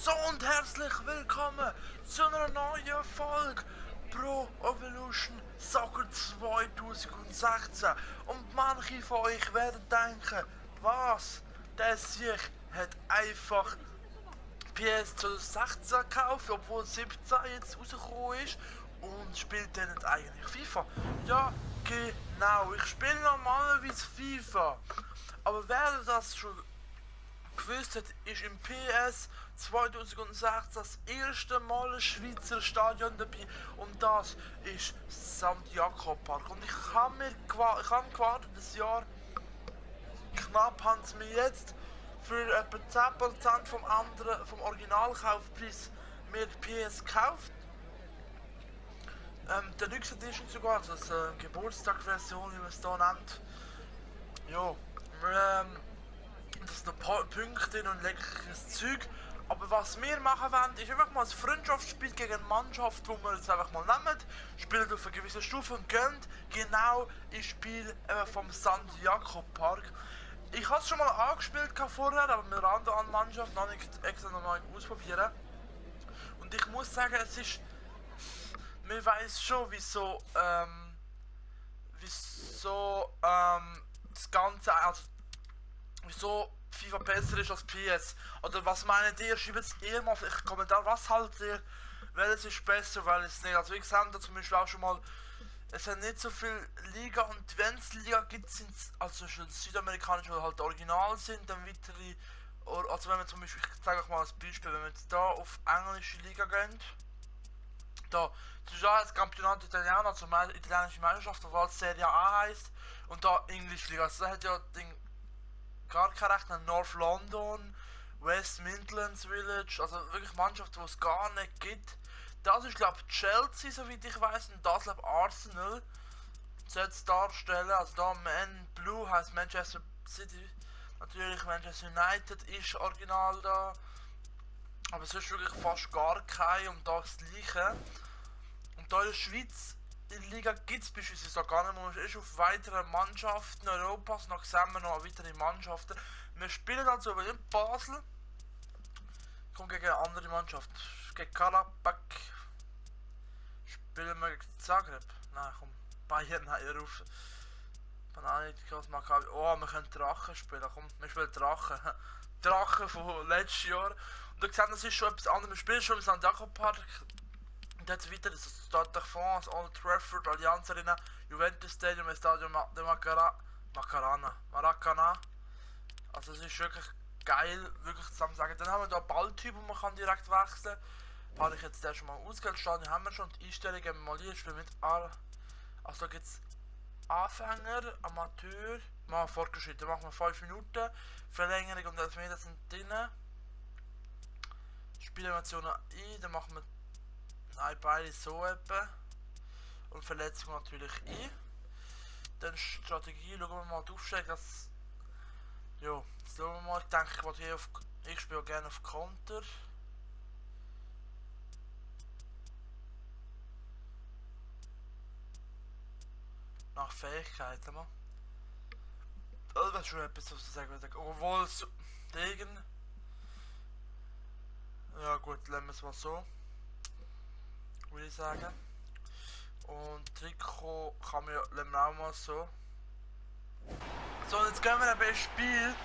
So und herzlich willkommen zu einer neuen Folge Pro Evolution Soccer 2016. Und manche von euch werden denken, was? Der sich hat einfach PS 2016 gekauft, obwohl 17 jetzt rausgekommen ist, und spielt dann jetzt eigentlich FIFA. Ja, genau, ich spiele normalerweise FIFA. Aber wer das schon gewusst hat, ist im PS 2016 das erste Mal ein Schweizer Stadion dabei, und das ist St. Jakob Park. Und ich habe gewartet, das Jahr knapp haben sie mir jetzt für etwa 10% vom Originalkaufpreis mir PS gekauft. Der Deluxe Edition sogar, also die Geburtstagsversion, wie man es hier nennt. Ja, das sind ein paar Punkte und leckeres Zeug. Aber was wir machen wollen, ist einfach mal ein Freundschaftsspiel gegen eine Mannschaft, wo wir jetzt einfach mal nehmen, spielen auf eine gewisse Stufe und gehen genau ins Spiel vom St. Jakob Park. Ich habe es schon mal angespielt vorher, aber mit einer anderen Mannschaft noch nicht extra nochmal ausprobieren. Und ich muss sagen, es ist... Man weiß schon, wieso das Ganze, also wieso FIFA besser ist als PS. Oder was meint ihr? Schreibt es ihr mal in den Kommentaren, was haltet ihr? Welches ist besser, welches nicht. Also wie gesagt, zum Beispiel auch schon mal, es hat nicht so viel Liga, und wenn es Liga gibt, sind es also schon südamerikanische, oder halt original sind, dann weitere, also wenn wir zum Beispiel, ich zeige euch mal ein Beispiel, wenn wir jetzt da auf englische Liga gehen, da, das ist das Campionato Italiano, also italienische Meisterschaft, was Serie A heisst, und da English Liga, also da hat ja gar kein Recht an North London, West Midlands Village, also wirklich Mannschaften, die es gar nicht gibt. Das ist, glaube ich, Chelsea, soweit ich weiß, und das, glaube ich, Arsenal sollte es darstellen. Also da Man Blue heißt Manchester City, natürlich Manchester United ist original da, aber es ist wirklich fast gar kein, und da das Gleiche. Und da in der Schweiz, in der Liga gibt es beispielsweise gar nicht, man ist auf weiteren Mannschaften Europas, noch sehen wir noch weitere Mannschaften. Wir spielen also in Basel, kommen gegen eine andere Mannschaft, gegen Karabakh, spielen wir gegen Zagreb, nein komm, Bayern, nein, hör auf. Oh, wir können Drachen spielen, komm, wir spielen Drachen. Drachen von letztes Jahr. Und ihr seht, das ist schon etwas anderes, wir spielen schon im St. Jakob Park. Und jetzt weiter, das ist Stade de France, Old Trafford, Allianz Arena, Juventus Stadium, Estadio de Maracana. Also es ist wirklich geil, wirklich zusammen sagen. Dann haben wir da Balltyp, wo man kann direkt wechseln. Habe ich jetzt schon mal ausgewählt, Stadion haben wir schon, die Einstellungen mal hier, spielen mit A. Also da gibt es Anfänger, Amateur, mal fortgeschritten, machen wir 5 Minuten, Verlängerung und Elfmeter sind drin. Spielemationen ein, dann machen wir beide so etwa. Und Verletzung natürlich ein. Dann Strategie, schauen wir mal die Aufstellung, das... Jo, jetzt schauen wir mal, ich denke, ich spiele gerne auf Konter. Nach Fähigkeiten, man. Das wäre schon etwas, was ich sagen würde. Obwohl es Degen. Ja gut, lassen wir es mal so. Würde ich sagen. Und Trikot kann man ja, lassen wir auch mal so. So, und jetzt gehen wir eben ins Spiel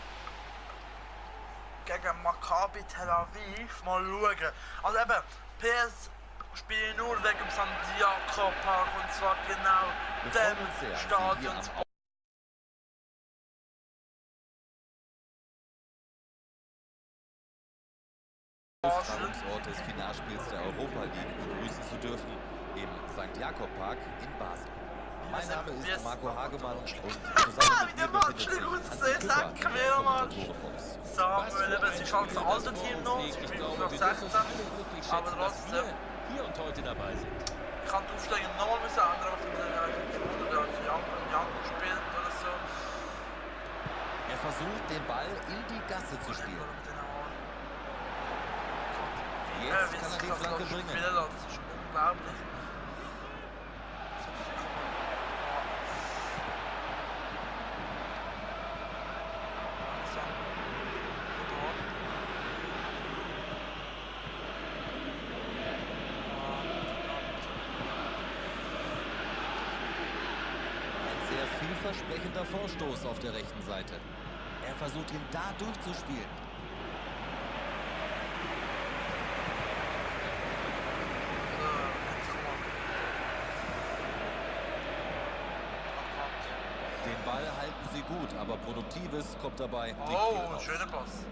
gegen Maccabi Tel Aviv mal schauen. Also eben, PS spiele ich nur wegen dem St. Jakob Park, und zwar genau dem Stadion. Austragungsort des Finalspiels der Europa League begrüßen zu dürfen im St. Jakob Park in Basel. Mein Name ist Marco Hagemann und zusammen mit mir befindet sich Hans Küpper vom Samuel, es ist halt das alte Team noch, es ist noch 16, aber trotzdem hier und heute dabei sind. Ich kann die Aufstellung nochmal ändern, aber ich finde, der Jan spielt oder so. Er versucht, den Ball in die Gasse zu spielen. Jetzt kann er die Flanke bringen. Das ist unglaublich. Vielversprechender Vorstoß auf der rechten Seite. Er versucht ihn da durchzuspielen. Den Ball halten sie gut, aber Produktives kommt dabei nicht viel raus. Schöner Pass.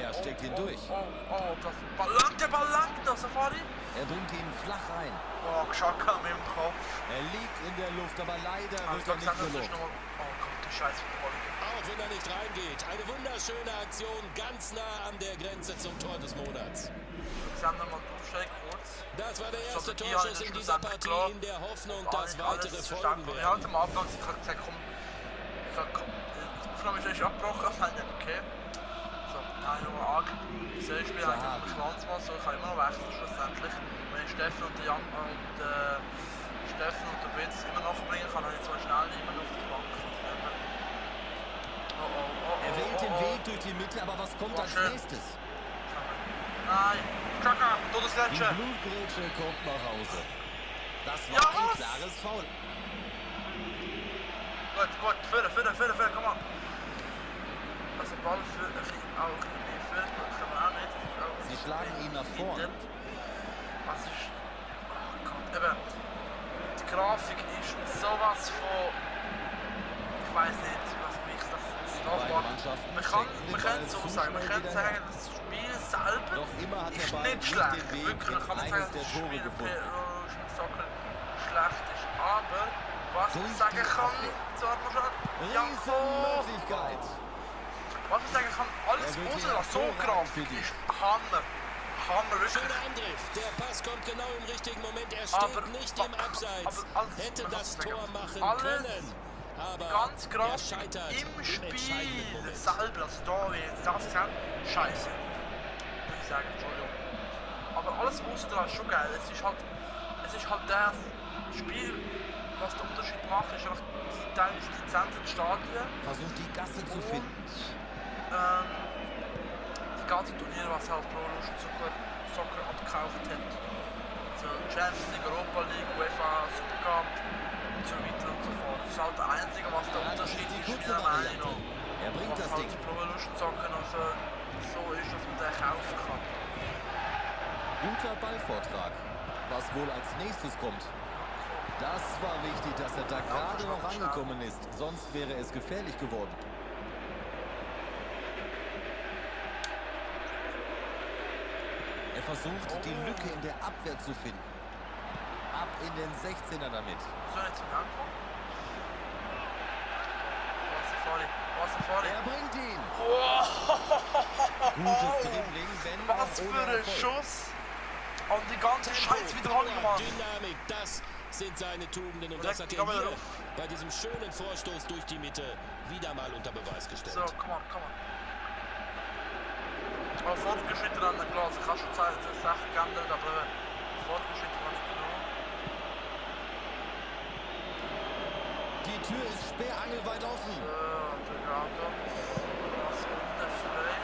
Er steckt ihn durch. Das Ball langt, der Ball langt, Safari. Er bringt ihn flach rein. Xhaka mit dem Kopf. Er liegt in der Luft, aber leider wird er nicht gelobt. Oh Gott, die Scheiße. Auch wenn er nicht reingeht. Eine wunderschöne Aktion, ganz nah an der Grenze zum Tor des Monats. Alexander mal durchsteigen kurz. Das war der erste Torschuss in dieser Partie, in der Hoffnung, dass weitere folgen werden. Ja, am Anfang habe ich gesagt, komm, die Aufnahme ist abgebrochen, okay. So, nein, nur arg. Ich sehe, ich spiele eigentlich auf dem Schwanzmann, so ich kann immer noch wechseln schlussendlich. Wenn ich Steffen und der Betz immer nachbringen kann, dann ich zwar schnell immer noch auf die Bank. Er wählt den Weg durch die Mitte, aber was kommt als nächstes? Nein, Xhaka, Die Todesgrätsche. Blutgrätsche kommt nach Hause. Das war Ja, ein was? klares Foul. Gut, führen, komm on. Also Ball für auch nee, führen kann man auch nicht. Sie schlagen ihn nach vorn. Was ist... Oh Gott, eben. Die Grafik ist sowas von... Ich weiß nicht, was mich das Beide Mannschaften man kann so sagen, man kann sagen, das Spiel selber Doch immer hat der ist Ball nicht nicht schlecht. den Weg Wirklich, in man kann nicht eines sagen, der dass das Tore Spiel gefunden. Soccer schlecht ist. Aber was ich sagen kann, so hat man schon... Riesenmöglichkeit. Was ich sagen kann, alles außer so Grafik ist Hammer. Wirklich. Schöner Angriff. Der Pass kommt genau im richtigen Moment. Er steht nicht im Abseits. Hätte das Tor machen können. Aber ganz er krass scheitert im Spiel selber, also da wie jetzt das kann, scheiße. Würde ich sagen, Entschuldigung. Aber alles außer dran ist schon geil. Es ist halt das Spiel, was den Unterschied macht, ist einfach teilweise die Zentren Stadien. Versucht die Gasse zu finden. Die ganzen Turniere, was halt Pro Soccer abgekauft hat. So Champions League, Europa League, UEFA, Supercup und so weiter und so fort. Das ist halt das Einzige, was der Unterschied ist, meiner Meinung nach. Er bringt das Ding. Was halt Pro Soccer und so ist, dass man den kaufen kann. Guter Ballvortrag. Was wohl als nächstes kommt. Das war wichtig, dass er da gerade noch angekommen ist. Sonst wäre es gefährlich geworden. Er versucht, die Lücke in der Abwehr zu finden. Ab in den 16er damit. So, jetzt zum Anfang. Er bringt ihn. Oh. Gutes Dribbling, wenn Was auch für ohne ein Erfolg. Schuss! Und die ganze Scheiß Wiederholung gemacht. Dynamik, das sind seine Tugenden. Und das hat die er Kamera hier auf. bei diesem schönen Vorstoß durch die Mitte wieder mal unter Beweis gestellt. So, komm on. Aber fortgeschritten an der Glas. Ich kann schon sagen, das ist echt geändert, aber fortgeschritten war nicht genau. Die Tür ist sperrangelweit offen. Der Grado. Das unten frei.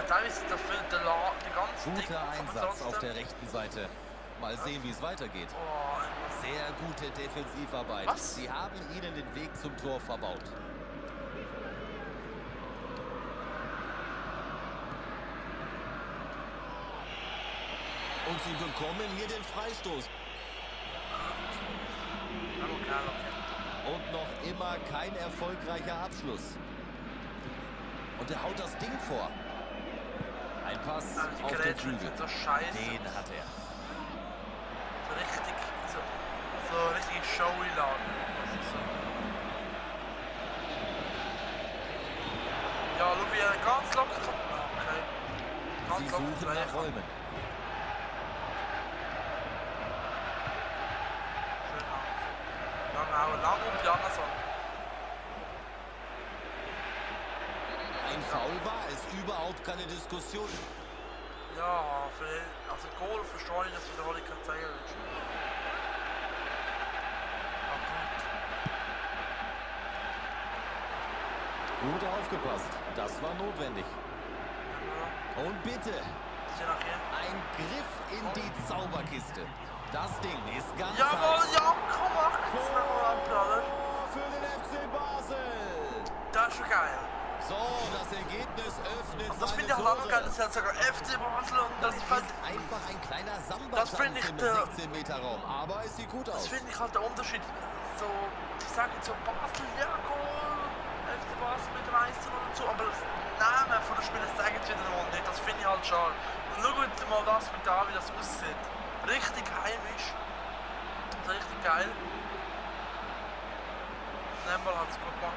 Teilweise der ganze Ding. Guter Einsatz auf der rechten Seite. Mal sehen, wie es weitergeht. Sehr gute Defensivarbeit. Was? Sie haben ihnen den Weg zum Tor verbaut. Und sie bekommen hier den Freistoß. Okay. Und noch immer kein erfolgreicher Abschluss. Und er haut das Ding vor. Ein Pass auf den Flügel. So scheiße. Den hat er. So richtig showy Lage. So. Ja, schau, wie er ganz locker kommt. Okay. Sie suchen nach Räumen. Lang und Janason. Ein Foul war es, überhaupt keine Diskussion. Ja, also Goal verstehe ich, dass Wiederholung kann zeigen willst. Gut aufgepasst, das war notwendig. Und bitte, ein Griff in die Zauberkiste. Das Ding ist ganz Jawohl, heiß. ja, komm, für den FC Basel. Das ist schon geil. So, das Ergebnis öffnet das finde ich auch noch geil, das ist sogar FC Basel und das ist einfach ein kleiner Samba-Tanz im 16-Meter-Raum, aber es sieht gut aus. Das finde ich halt der Unterschied. So, ich sage jetzt so Basel, ja, Goal, FC Basel mit dem 1 oder so, aber das Name von der Spieler sagen es wieder mal nicht, das finde ich halt schade. Und schaut mal das mit da, wie das aussieht. Richtig heimisch. Also richtig geil. Nembal hat es gut gemacht,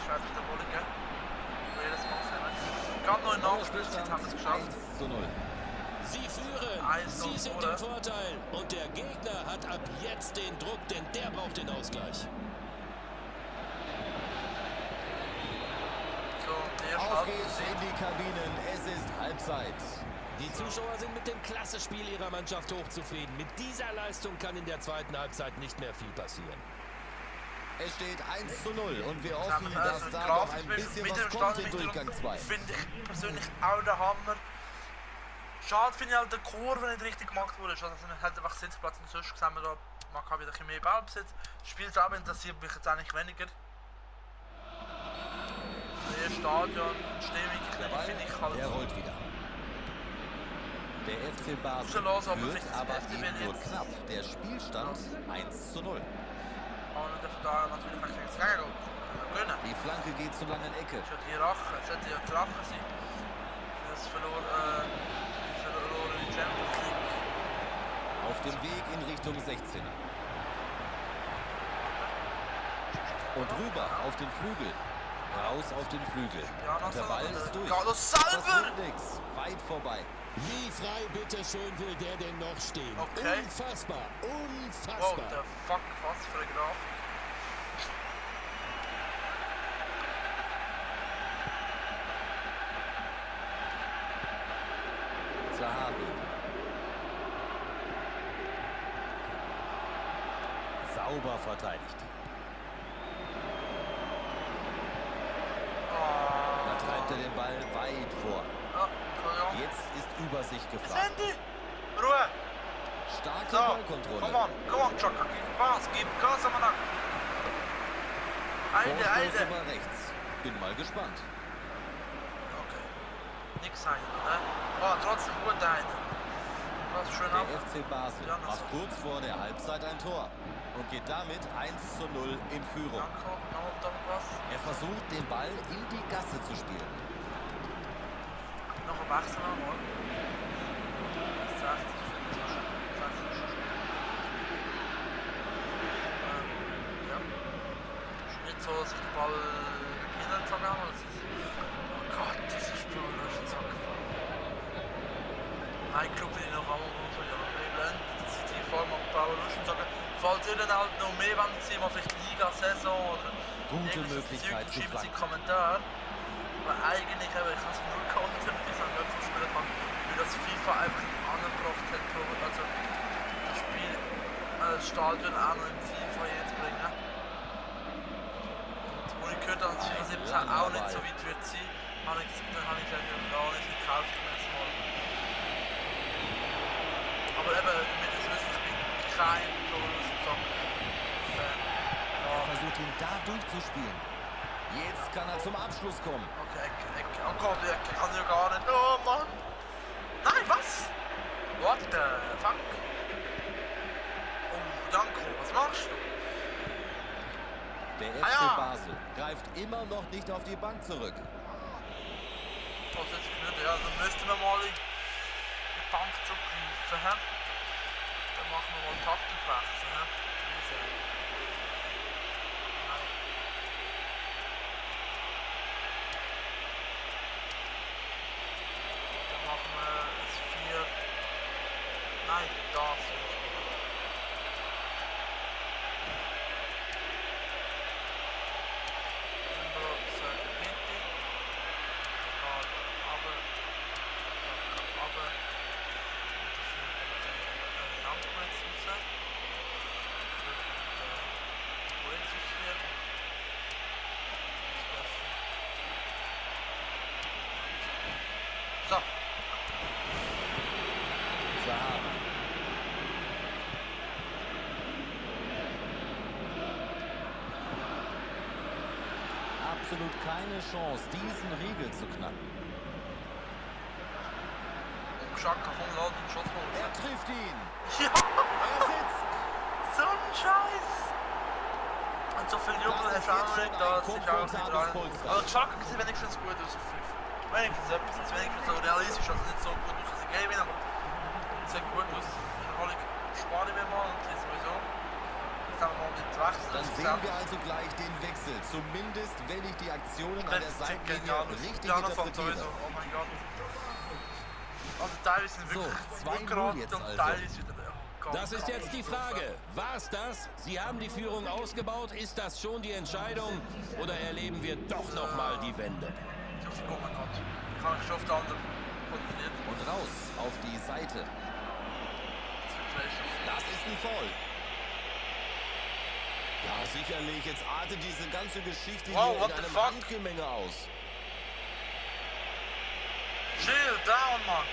ich weiß nicht, der Wolle, gell? Jedes Mal sehen. Gerade noch in Nachspielzeit haben wir es geschafft. 1:0. Sie führen, sie sind im Vorteil und der Gegner hat ab jetzt den Druck, denn der braucht den Ausgleich. Auf geht's in die Kabinen, es ist Halbzeit. Die Zuschauer sind mit dem Klassespiel ihrer Mannschaft hochzufrieden. Mit dieser Leistung kann in der zweiten Halbzeit nicht mehr viel passieren. Es steht 1:0 und wir hoffen, dass da noch ein bisschen was kommt in Durchgang 2. Finde ich persönlich auch der Hammer. Schade finde ich halt, der Kurve nicht richtig gemacht wurde. Also man hat einfach Sitzplatz und sonst sehen wir da, man kann wieder ein bisschen mehr Ballbesitz. Das Spiel selber interessiert mich jetzt eigentlich weniger. Das Stadion, die Stimmung, finde ich halt... Der rollt wieder. Der FC Basel führt aber eben nur knapp. Der Spielstand 1:0. Da natürlich ein kleines Gegengoal. Die Flanke geht zu langen Ecke. Es sollte ja die Rache sein. Das verlorene Champions League. Auf dem Weg in Richtung 16er. Und rüber auf den Flügel. Raus auf den Flügel. Und der Ball ist durch. Das wird nix. Weit vorbei. Wie frei bitteschön will der denn noch stehen? Okay. Unfassbar, unfassbar. Wow, der Fuck, was für eine Grafik. Zahavi. Sauber verteidigt. Da treibt er den Ball weit vor. Jetzt ist Übersicht gefragt. Ruhe! Starke Ballkontrolle. Komm on, Chaka. Gib Gas am Nacken. Heide. Über rechts. Bin mal gespannt. Okay. Nix Heide, ne? Oh, trotzdem gut Heide. Was schön ab. Der FC Basel macht kurz vor der Halbzeit ein Tor und geht damit 1:0 in Führung. Er versucht, den Ball in die Gasse zu spielen. Noch ein Wechsel mal. Ja. Nicht so, dass ich den Ball hineingezogen habe. Oh Gott, dieses Spiel ist so. Ein Club, den ich noch einmal so, ja, das ist die Form auf Power Luschen sagen. Falls ihr dann halt noch mehr wollt, sehen wir vielleicht Liga-Saison oder gute Möglichkeit zu schreiben Sie einen Kommentar. Aber eigentlich habe ich es null Content mit diesem Webspiel gemacht, weil das FIFA einfach angebracht hat, also das Spiel, das Stadion auch noch in FIFA jetzt bringen. Und wo ich gehört habe, dass FIFA 17 auch nicht so weit wird sein, dann habe ich gesagt, ja, gar nicht gekauft letztes Mal. Aber eben, damit es wissen, ich bin kein Fan. Er versucht ihn da durchzuspielen. Jetzt kann er zum Abschluss kommen. Okay, oh Gott, der kann ja gar nicht. Oh Mann! Nein, was? What the fuck? Oh, Danko, was machst du? Der FC Basel greift immer noch nicht auf die Bank zurück. Oh, das ist blöd, ja, dann müssten wir mal die Bank zurückgreifen, hä? Dann machen wir mal Taktikwechsel, hä? Nein, das ist absolut keine Chance, diesen Riegel zu knacken. Schaka, komm, lass den Schuss mal. Er trifft ihn. Ja! Er sitzt. So ein Scheiß! Und so viel Jubel hast du auch nicht, das ist auch nicht rein. Aber Schaka sieht wenigstens gut aus auf 5. Wenigstens etwas, es ist wenigstens so realistisch, also nicht so gut aus, dass ich gehe, aber es sieht gut aus. Wiederholung spare ich mir mal und hier sowieso. Jetzt haben wir mal mit Wechsel. Dann sehen wir also gleich den Wechsel, zumindest wenn ich die Aktionen an der Seitenlinie richtig interpretiere. Oh mein Gott. Also teilweise sind wirklich so, 2-0 jetzt und teilweise wieder. Oh Gott. Das ist jetzt die Frage. War's das? Sie haben die Führung ausgebaut. Ist das schon die Entscheidung? Oder erleben wir doch noch mal die Wende? Oh mein Gott. Ich kann mich schon auf der anderen konzentrieren. Und raus auf die Seite. Das ist ein Foul. Ja, sicherlich. Jetzt artet diese ganze Geschichte hier in einem Handgemenge aus. Chill down, Mann.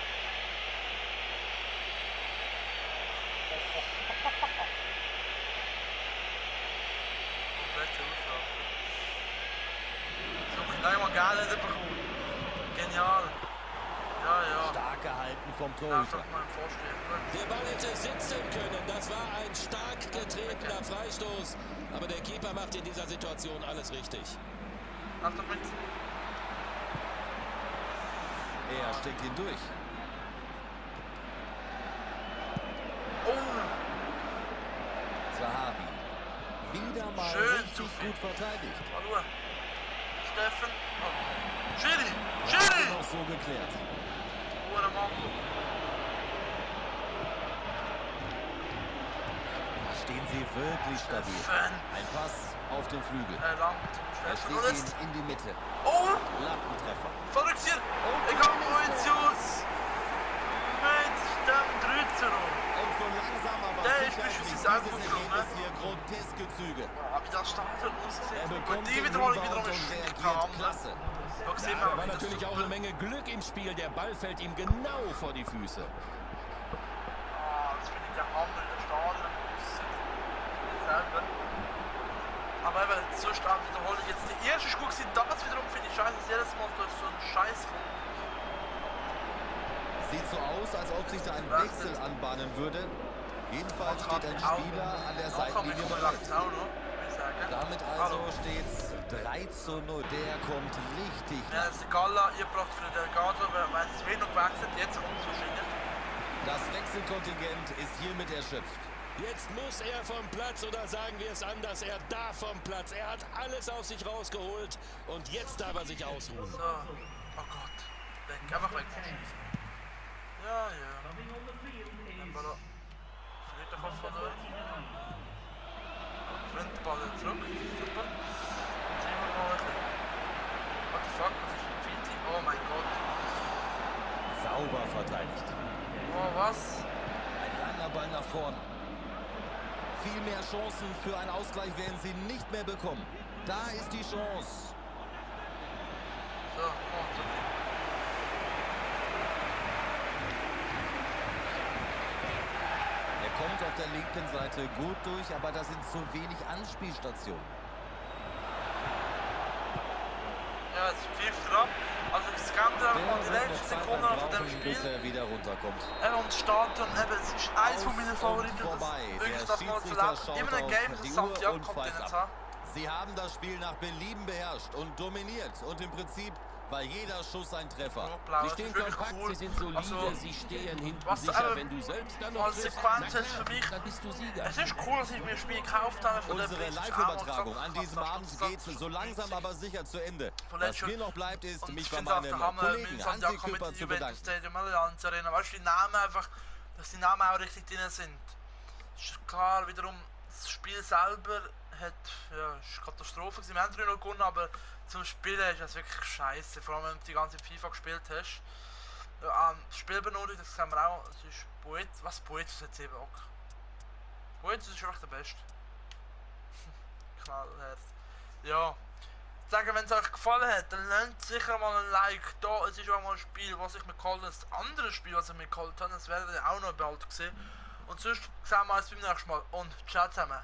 Komplette Ursache. So, nein, man, gar nicht bekommen. Genial. Ja, ja. Stark gehalten vom Torhüter. Der Ball hätte sitzen können. Das war ein stark getretener Freistoß. Aber der Keeper macht in dieser Situation alles richtig. Achtung mit. Er steckt ihn durch. Oh! Zahavi. Wieder mal schön richtig gut verteidigt. Hallo. Steffen. Oh. Schiri! Noch so geklärt. Oder Mango. Da stehen sie wirklich stabil. Steffen. Ein Pass auf den Flügel. Lang Er zum schlägt ihn in die Mitte. Oh! Lattentreffer. Verrückt hier! Ich hab Munitions! Mit dem 13. Und so langsam aber Der sicher ist kriegt bestimmt dieses Ergebnis hier groteske Züge. Boah, wie das Stadion Er aussieht. bekommt Und den die Wiederholung Rebound wiederum und ist reagiert klasse. Da sehen Da wir war wieder natürlich auch super. eine Menge Glück im Spiel. Der Ball fällt ihm genau vor die Füße. Ah, das finde ich der Hammer in der Stadion. Selber. Aber eben, so stark wiederholen. Jetzt die erste ist gut gewesen, das wiederum finde ich scheiße, dass jedes Mal durch so einen Scheiß kommt. Sieht so aus, als ob sich da ein Wechsel anbahnen würde. Jedenfalls steht ein Spieler an der Seitenlinie bereit. Damit also steht's 3:0. Der kommt richtig. Ja, das ist der Galla, ihr braucht für den Delgado, weil es wenig gewechselt, jetzt kommt es wahrscheinlich. Das Wechselkontingent ist hiermit erschöpft. Jetzt muss er vom Platz, oder sagen wir es anders, er darf vom Platz. Er hat alles aus sich rausgeholt und jetzt darf er sich ausruhen. So, oh Gott, weg, einfach weg vom Schießen. Ja, ja. Dann war er verliert der Kopf verloren. Gewinnt den Ball wieder zurück, super. Jetzt sehen wir mal ein bisschen. What the fuck, was ist mit Viti? Oh mein Gott. Sauber verteidigt. Oh, was? Ein langer Ball nach vorn. Viel mehr Chancen für einen Ausgleich werden sie nicht mehr bekommen. Da ist die Chance. So, oh, so. Er kommt auf der linken Seite gut durch, aber da sind zu wenig Anspielstationen. Ja, jetzt pfeift er ab. Also ich scanne einfach mal die letzten Sekunden von dem Spiel. Bis er wieder runterkommt. Und das Stadion, eben, es ist eins von meinen Favoriten. Der Das mal zu leben. Immer ein Game, das Santiago kommt in den Tag. Sie haben das Spiel nach Belieben beherrscht und dominiert. Und im Prinzip war jeder Schuss ein Treffer. Sie stehen kompakt, sie sind solide, also, sie stehen hinten sicher. Wenn du selbst dann noch triffst, für mich, dann bist du Sieger. Es ist cool, dass ich mir ein Spiel gekauft habe. Von Unsere Live-Übertragung an diesem Abend geht so langsam aber sicher zu Ende. Was mir noch bleibt, ist, mich bei meinem Kollegen Hansi Küpper zu bedanken. Weißt du, die Namen einfach, dass die Namen auch richtig drin sind. Ist klar, wiederum, das Spiel selber hat, ja, ist Katastrophe gewesen. Wir haben 3-0 gewonnen, aber zum Spielen ist es wirklich scheiße. Vor allem, wenn du die ganze FIFA gespielt hast. Ja, das Spielbenutzer, das sehen wir auch. Es ist Boetius hat 7 Bock. Boetius ist einfach der Beste. Knallhart. Ja. Ich sage, wenn es euch gefallen hat, dann lasst sicher mal ein Like da. Es ist auch mal ein Spiel, was ich mir geholt habe. Das andere Spiel, was ich mir geholt habe, das werdet ihr auch noch bald sehen. Und sonst sehen wir uns beim nächsten Mal. Und ciao zusammen.